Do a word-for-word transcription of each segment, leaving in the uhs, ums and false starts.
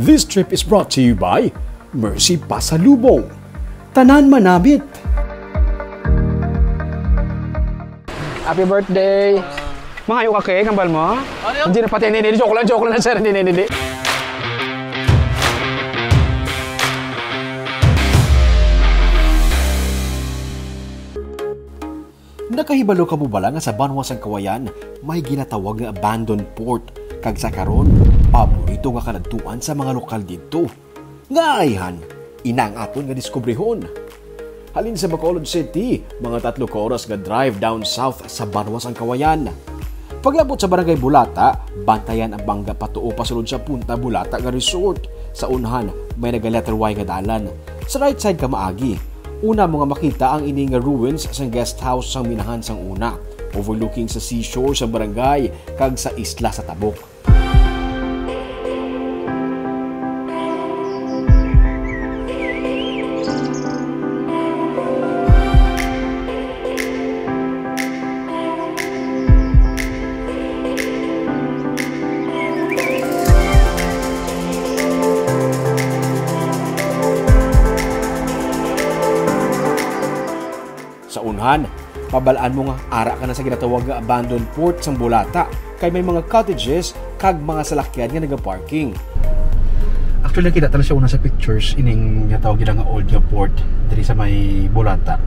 This trip is brought to you by Mercy Pasalubong. Tanan manamit. Happy birthday! Mangayo ka cake, hambal mo? Ano? Hindi na pati, hindi, hindi. Joke lang, joke lang, sir. Hindi, hindi, hindi. Nakahibalo ka mo bala nga sa banwa sang Kawayan may ginatawag nga abandoned port, kag sa karon, paborito nga kaladtuan sa mga lokal didto? Nga ayhan, ina ang aton nga diskubrihon. Halin sa Bacolod City, mga tatlo ka oras nga drive down south sa banwa sang Kawayan. Paglabot sa Barangay Bulata, bantayan ang bangga patuo pasulod sa Punta Bulata nga resort. Sa unhan, may naga-letter Y nga dalan. Sa right side ka maagi. Una mo nga makita ang ini nga ruins sang guest house sang minahan sang una, overlooking sa seashore sa barangay kag sa isla sa Tabok. Sa unhan, mabal-an mo nga ara ka na sa ginatawag nga abandoned port sang Bulata, kay may mga cottages kag mga salakyan nga nagaparking. Actually, nakita ta na siya una sa pictures, ining ginatawag nila nga old nga port diri sa may Bulata.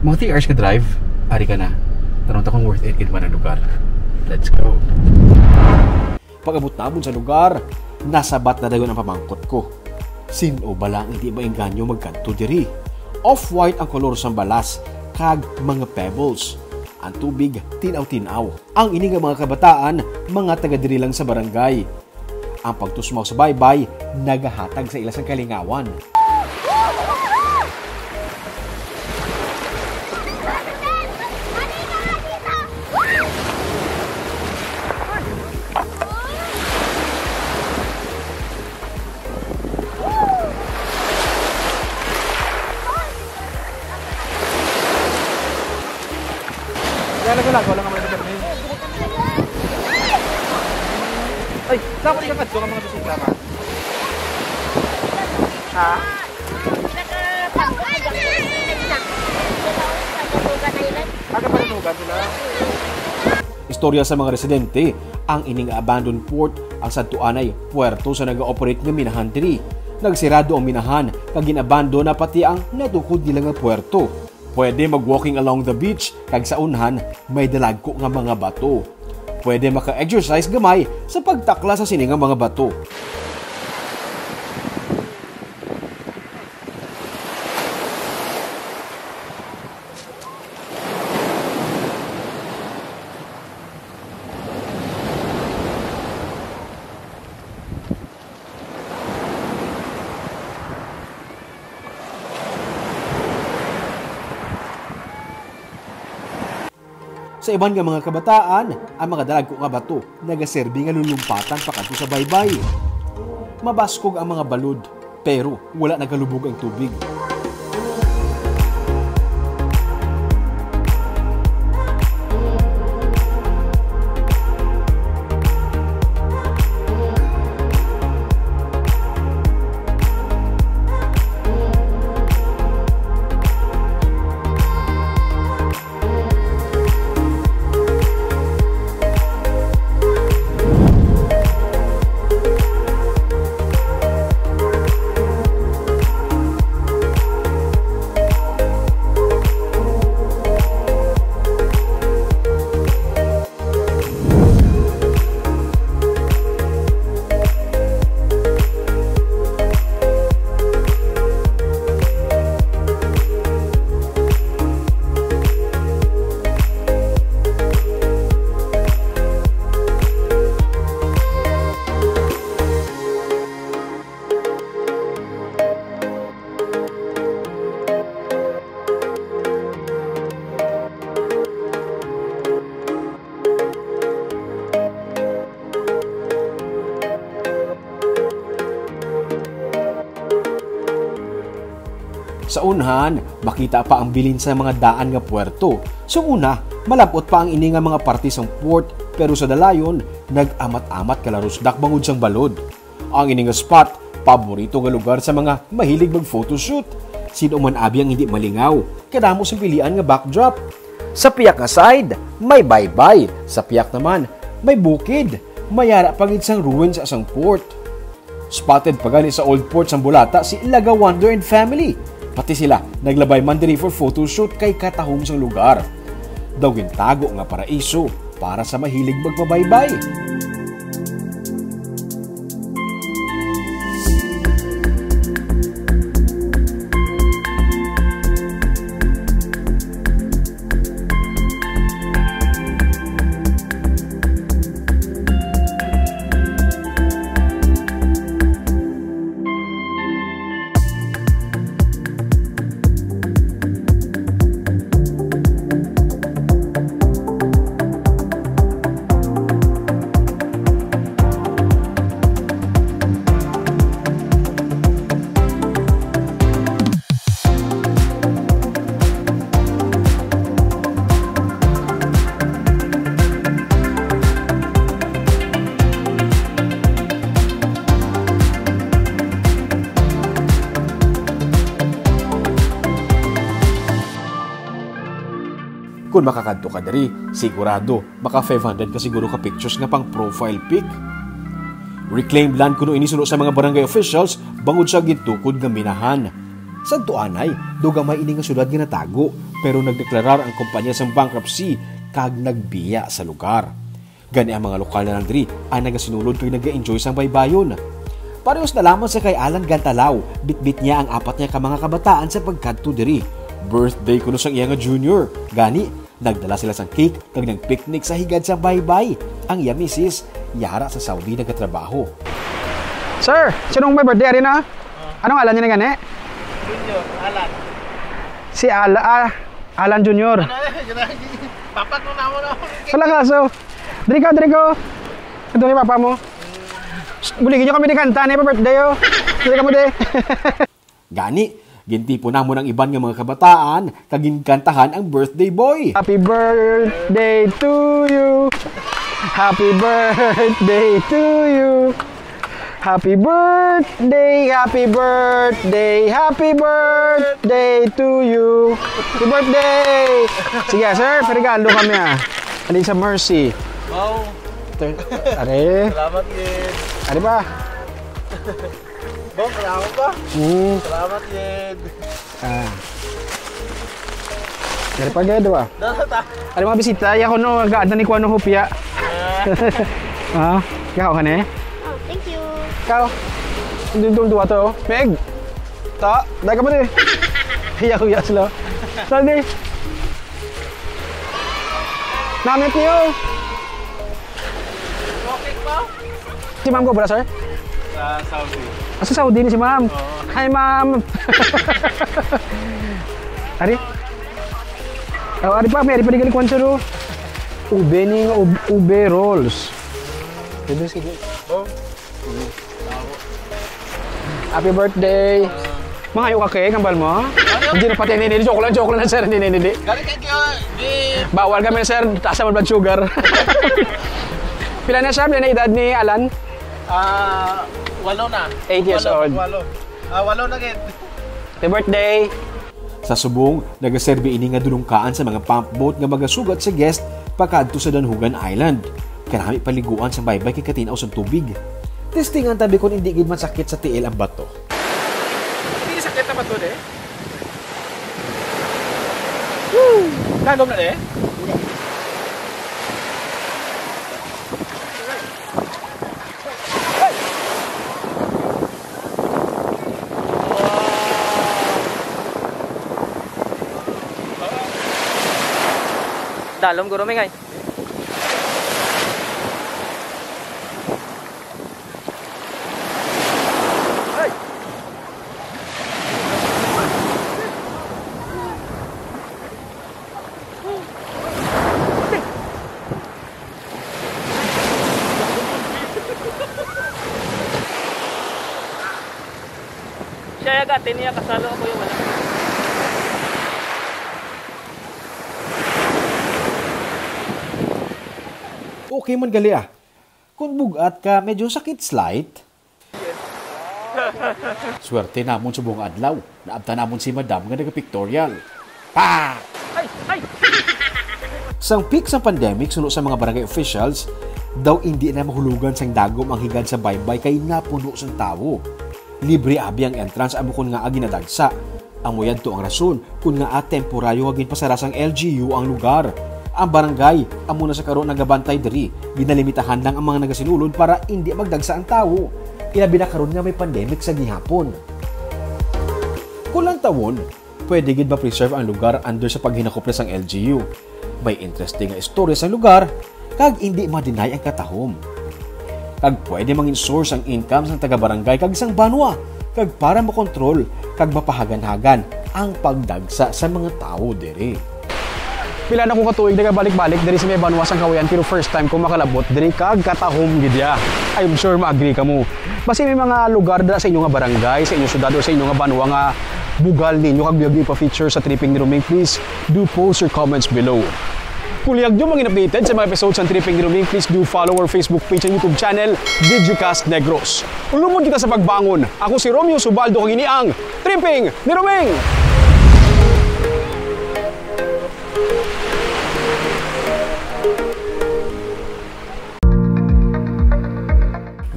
Mga three hours ka drive, ari ka na. Tanong ta kung worth it gid man ang lugar. Let's go. Pag-abot namon sa lugar, nasabat na dayon ang pamangkot ko. Sin-o bala ang hindi maengganyo magkadto diri? Off-white ang kolor sang balas kag mga pebbles. Ang tubig, tinaw-tinaw. Ang ini nga mga kabataan, mga taga diri lang sa barangay. Ang pagtusmaw sa baybay nagahatag sa ila sang kalingawan. Kaya lagaw-lagaw lang ang mga lugar na yun. Ay, dapat ikakadto ang mga bisita, ma. Ha? Aga pa rin sila. Istorya sa mga residente, ang ining abandoned port ang sadtuanay puerto sa naga-operate nga minahan diri. Nagsirado ang minahan kag gin-abandon na pati ang natukod nila nga puerto. Pwede mag-walking along the beach kag sa unhan may dalagko nga mga bato. Pwede maka-exercise gamay sa pagtakla sa sini nga mga bato. Sa iban nga mga kabataan, ang mga dalagko nga bato nagaserbi nga lulumpatan pakadto sa baybay. Mabaskog ang mga balod, pero wala nagalubog ang tubig. Sa unhan, makita pa ang bilin sa mga daan nga puerto. Sa una, malab-ot pa ang ini nga mga parte sang port, pero sa dalayon, nag-amat-amat kalarusdak bangod sang balod. Ang ini nga spot, paborito nga lugar sa mga mahilig mag-photoshoot. Sino man abi ang hindi malingaw? Kadamo sing pilian nga backdrop. Sa piyak nga side, may baybay. Sa piyak naman, may bukid. May ara pa gid sang ruins sang port. Spotted pa gani sa Old Port sang Bulata si Lagawander and family. Pati sila naglabay man diri for photoshoot kay katahom sang lugar. Daw gintago nga paraiso para sa mahilig magpabaybay. Kung makakadto ka diri, sigurado maka five hundred ka siguro ka pictures nga pang profile pic. Reclaimed land kuno ini suno sa mga barangay officials bangod sa gintukod nga minahan. Sadto anay, daw gamay ini nga syudad nga natago, pero nagdeklarar ang kumpanya sang bankruptcy kag nagbiya sa lugar. Gani ang mga lokal na lang diri ang nagasinulod kag nag-enjoy sang baybayon. Parehos na lamang sa kay Alan Gantalaw, bitbit niya ang apat niya ka mga kabataan sa pagkadto diri. Birthday kuno sang iya nga junior. Gani, nagdala sila sang cake kag nag-picnic sa higad sang baybay. Ang iya misis, yara sa Saudi nagatrabaho. Sir, sinong may birthday ari na? Anong alan niya na gani? Junior, Alan. Si Al-, ah, Alan Junior. Ano, eh, ginagi-, papak mo na mo na. Wala kaso. Diri ka, diri ko. Ito ni papa mo. Buligin niyo kami ni kanta ni pa birthday, oh. Diri ka mo, di. Gani, gintipon namon ang iban nga mga kabataan kag ginkantahan ang birthday boy. Happy birthday to you. Happy birthday to you. Happy birthday, happy birthday, happy birthday to you. Happy birthday! Sige, sir, regalo kami, ah. Alin sa Mercy? Wow. Ter-, are. Salamat, Gid. Are ba? Bong, salamat ba? Mm. Salamat, Gid. Ah. Dari pa gaya, diba? Dala ta. Ano mga bisita? Ya ko no, gaada ni kuan no hopya. Ah. Ah, ikaw ka ni? Oh, thank you. Ikaw? Hindi itong duwa to. Meg! Ta, dahil ka mo ni. Hiya ko ya sila. Saldi. Namit niyo. Okay po? Si ma'am ko, bra, sir? Sa Saudi. Ah, sa Saudi ni si ma'am. Oo. Hi, ma'am. Ari? Oh, ari pa, may ari pa di galing kwan, sir, oh. Ube ni nga ub-, ube rolls. Ube, sige. Oh. Happy birthday. Mangayo ka cake, kambal mo? Hindi na pati, hindi, hindi. Joke lang, joke lang, sir. Hindi, hindi, hindi. Galing kay Kiyo, di. Bawal kami, sir. Taas naman blood sugar. Pila na, sir? Pila na edad ni Alan? Ah, walo na. Eight years old. Walo, walo. Ah, walo na, gid. Happy birthday. Sa subong, nagaserbi ini nga dulungkaan sa mga pump boat nga magasugat sa guest pakadto sa Danhugan Island. Kanami paliguan sa baybay kay katinaw sang tubig. Testingan tabi kon indi gid masakit sa tiil ang bato. Hindi sakit na bato, de? Woo! Lalom na, de? Dalom guro, Ming, ay. Siya yaga, tiniya kasalo ako yung wala. Okay man gali, ah. Kung bugat ka, medyo sakit slight. Swerte namon subong adlaw, naabtan namon si Madam nga naga-pictorial. Pa! Sang peak sang pandemic, suno sa mga barangay officials, daw indi na mahulugan sang dagom ang higad sa baybay kay napuno sang tawo. Libre abi ang entrance amo kon ngaa ginadagsa. Amo yadto ang rason kon ngaa temporaryo nga ginpasara sang L G U ang lugar. Ang barangay amo na sa karon nagabantay diri. Ginalimitahan lang ang mga nagasinulod para indi magdagsa ang tawo, ilabi na karon nga may pandemic sa gihapon. Kung lantawon, pwede gid ma-preserve ang lugar under sa paghinakop na sang L G U. May interesting nga istorya sang lugar, kag indi ma-deny ang katahom. Kag pwede mangin source ang income sang taga-barangay kag sang banwa, kag para makontrol kag mapahaganhagan ang pagdagsa sa mga tawo diri. Pila na ko ka tuig nagabalik-balik diri sa may banwa sang Cauayan, pero first time ko makalabot diri kag katahom gid ya. I'm sure ma-agree kamo. Basi may mga lugar dira sa inyo nga barangay, sa inyo syudad, o sa inyo nga banwa nga bugal ninyo kag yagi pa-feature sa Tripping ni Roming, please do post your comments below. Kung lihag nyo mangin updated sa mga episodes sa Tripping ni Roming, please do follow our Facebook page and YouTube channel, Digicast Negros. Ulumon kita sa pagbangon. Ako si Romeo Subaldo, kag ini ang Tripping ni Roming!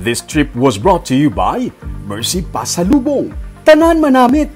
This trip was brought to you by Mercy Pasalubong. Tanan manamit!